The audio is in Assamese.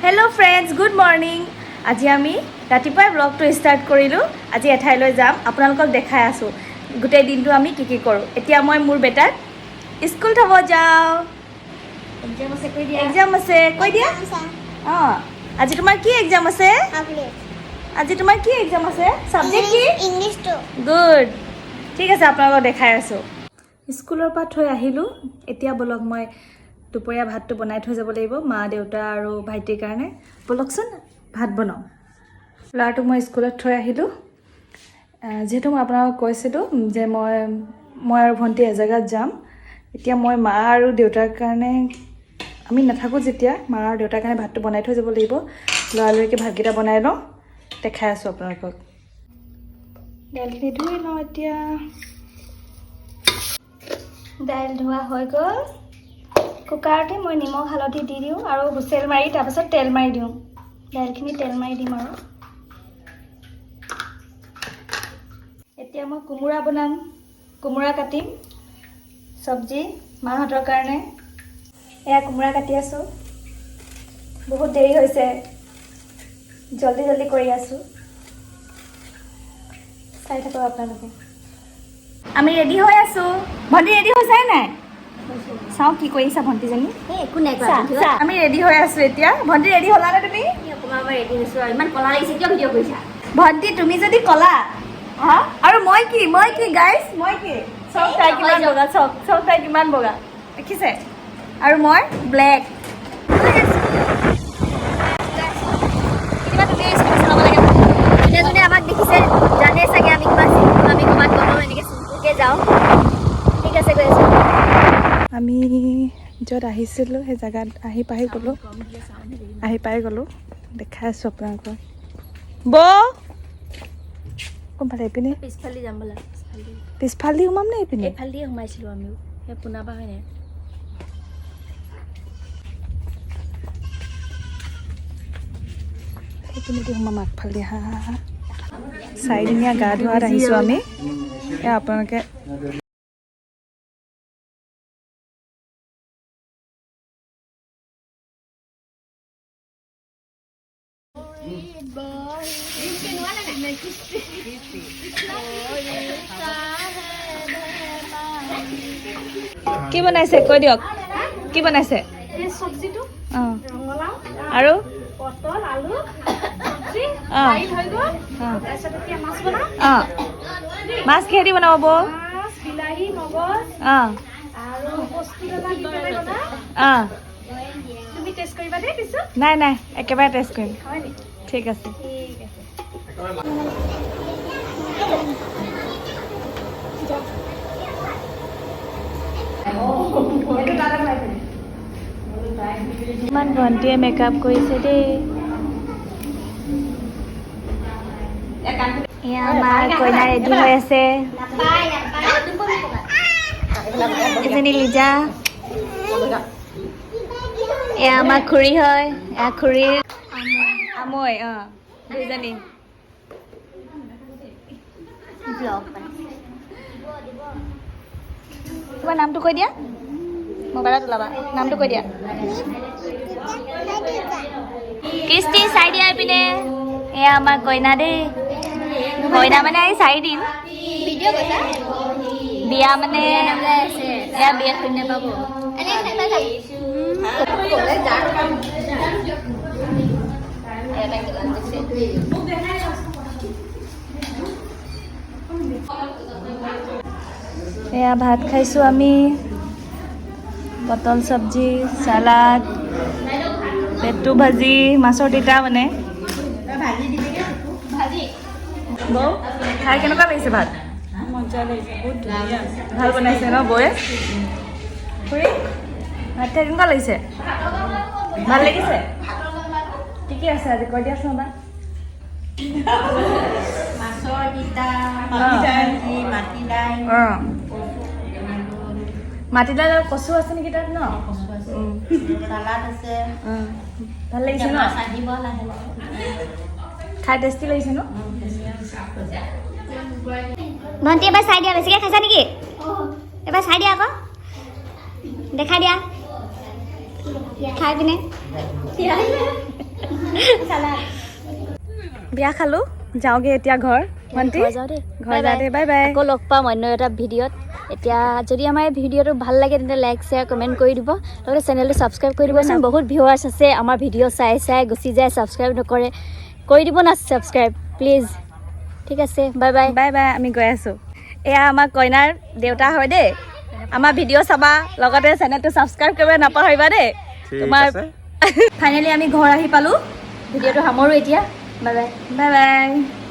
Hello' friends, good morning. আজি আমি ৰাতিপুৱাই ব্লগটো ষ্টাৰ্ট কৰিলোঁ। আজি এঠাইলৈ যাম, আপোনালোকক দেখাই আছোঁ গোটেই দিনটো আমি কি কি কৰোঁ। এতিয়া মই মোৰ বেটাক স্কুল থ'ব যাওঁ। এক্সাম আছে, কৈ দিয়া। এক্সাম আছে, কৈ দিয়া। অঁ, আজি তোমাৰ কি এক্সাম আছে? আজি তোমাৰ কি এক্সাম আছে? ছাবজেক্ট কি? ইংলিছটো। গুড। ঠিক আছে, আপোনালোকক দেখাই আছোঁ। স্কুলৰ পৰা থৈ আহিলোঁ। এতিয়া ব'লক, মই দুপৰীয়া ভাতটো বনাই থৈ যাব লাগিব মা, দেউতা আৰু ভাইটিৰ কাৰণে। ব'লকচোন, ভাত বনাওঁ। ল'ৰাটোক মই স্কুলত থৈ আহিলোঁ। যিহেতু মই আপোনালোকক কৈছিলোঁ যে মই আৰু ভণ্টি এজেগাত যাম। এতিয়া মই মা আৰু দেউতাৰ কাৰণে, আমি নাথাকোঁ যেতিয়া, মা আৰু দেউতাৰ কাৰণে ভাতটো বনাই থৈ যাব লাগিব। লৰালৰিকৈ ভাতকেইটা বনাই লওঁ, দেখাই আছোঁ আপোনালোকক। দাইলখিনি ধুই লওঁ এতিয়া। দাইল ধোৱা হৈ গ'ল। কুকাৰতে মই নিমখ, হালধি দি দিওঁ আৰু হুইচেল মাৰি তাৰপাছত তেল মাৰি দিওঁ। দাইলখিনি তেল মাৰি দিম। আৰু এতিয়া মই কোমোৰা বনাম। কোমোৰা কাটিম চব্জি মাহঁতৰ কাৰণে। এয়া কোমোৰা কাটি আছোঁ। বহুত দেৰি হৈছে, জল্দি জল্দি কৰি আছোঁ। চাই থাকক আপোনালোকে। আমি ৰেডি হৈ আছোঁ। ভণ্টি ৰেডি হৈছাই নাই? চাওঁ কি কৰিছা ভণ্টিজনী। এই একো নাই চা, চা। আমি ৰেডি হৈ আছোঁ এতিয়া। ভণ্টি, ৰেডি হ'লানে তুমি? অকণমান ৰেডি হৈছোঁ আৰু। ইমান কলা লাগিছে, কিয় ভিডিঅ' কৰিছা? ভণ্টি, তুমি যদি কলা হা, আৰু মই কি? মই কি গাইছ? মই কি? চাওক তাই কিমান বগা। চাওক, চাওক, তাই কিমান বগা দেখিছে? আৰু মই ব্লেক। কেতিয়াবা তুমি স্কুটি চলাব লাগে। যোনে যোনে আমাক দেখিছে, জানে চাগে আমি কিমান চিম্পুল। আমি ক'ৰবাত গ'লেও এনেকৈ চিম্পুলকৈ যাওঁ। ঠিক আছে, গৈ আছোঁ। আমি য'ত আহিছিলোঁ, সেই জেগাত আহি পাই গ'লোঁ, আহি পাই গ'লোঁ। দেখাই আছোঁ আপোনালোকক। বৌ, কোনফালে? এইপিনে? পিছফালে যাম ব'লা, পিছফালে। পিছফালেদি সোমাম নে এইপিনে? এইফালে দিয়ে সোমাইছিলোঁ আমিও, সেই পোনাবা হয় নাই? সেইপিনেদি সোমাম, আগফালেদি। হা হা হা। চাৰিদিনীয়া গা ধোৱাত আহিছোঁ আমি। এয়া আপোনালোকে কি বনাইছে কৈ দিয়ক, কি বনাইছে? চব্জিটো অঁ। ৰঙালাও, আৰু? পটল, আলু চব্জি। দাইল হৈ গ'ল। তাৰপিছত এতিয়া মাছ বনাম। অঁ, মাছ কিহেদি বনাব বৌ? মাছ বিলাহী, মগজ আৰু কচু দানা দি পেলাই বনাম। তুমি টেষ্ট কৰিবা দেই পিছত। নাই নাই, একেবাৰে টেষ্ট কৰিম। হয় নেকি? ঠিক আছে। ঠিক আছে। ইমান ভণ্টিয়ে মেকআপ কৰিছে দেই। এয়া আমাৰ কইনা ৰেডি হৈ আছে। এজনী লিজা। এয়া আমাৰ খুৰী হয়। এয়া খুৰীৰ আমৈ অঁ, দুইজনী। ব্লগ। তোমাৰ নামটো কৈ দিয়া, মোবাইলত ওলাবা। নামটো কৈ দিয়া। কৃষ্টি, চাই দিয়া এইপিনে। এয়া আমাৰ কইনা দেই। কইনা মানে এই 4 দিন বিয়া, মানে এয়া বিয়া শুনি নাপাব। এয়া ভাত খাইছোঁ আমি। পটল চব্জি, চালাড, পেটু ভাজি, মাছৰ তিতা মানে। বৌ, খাই কেনেকুৱা লাগিছে ভাত? ভাল বনাইছে ন বৌয়ে? খুৰী, ভাত খাই কেনেকুৱা লাগিছে? ভাল লাগিছে? কি কি আছে আজি কৈ দিয়াচোন এবাৰ। মাছৰ তিতা, ভাজি, মাটি দাইল। অঁ, মাটি দাইল আৰু কচু আছে নেকি তাত ন? কচু আছে, চালাড আছে। ভাল লাগিছে ন? মাছ আহিব লাহে লাহে। খাই টেষ্টি লাগিছে ন? ভণ্টি, এবাৰ চাই দিয়া। বেছিকৈ খাইছা নেকি? এবাৰ চাই দিয়া আকৌ, দেখাই দিয়া খাই পিনে। বিয়া খালোঁ, যাওঁগৈ এতিয়া ঘৰ। ভণ্টি, ঘৰ যাওঁ দেই। ঘৰ যাওঁ দেই, বাই বাই। আকৌ লগ পাম অন্য এটা ভিডিঅ'ত। এতিয়া যদি আমাৰ এই ভিডিঅ'টো ভাল লাগে, তেন্তে লাইক, শ্বেয়াৰ, কমেণ্ট কৰি দিব, লগতে চেনেলটো ছাবস্ক্ৰাইব কৰি দিবচোন। বহুত ভিউৱাৰ্ছ আছে, আমাৰ ভিডিঅ' চাই চাই গুচি যায়, ছাবস্ক্ৰাইব নকৰে। কৰি দিব না ছাবস্ক্ৰাইব প্লিজ। ঠিক আছে, বাই বাই। বাই বাই, আমি গৈ আছোঁ। এয়া আমাৰ কইনাৰ দেউতা হয় দেই। আমাৰ ভিডিঅ' চাবা, লগতে চেনেলটো ছাবস্ক্ৰাইব কৰিব নাপাহৰিবা দেই। ঠিক তোমাৰ আছে। ফাইনেলি আমি ঘৰ আহি পালোঁ। ভিডিঅ'টো সামৰোঁ এতিয়া। Bye bye. Bye bye.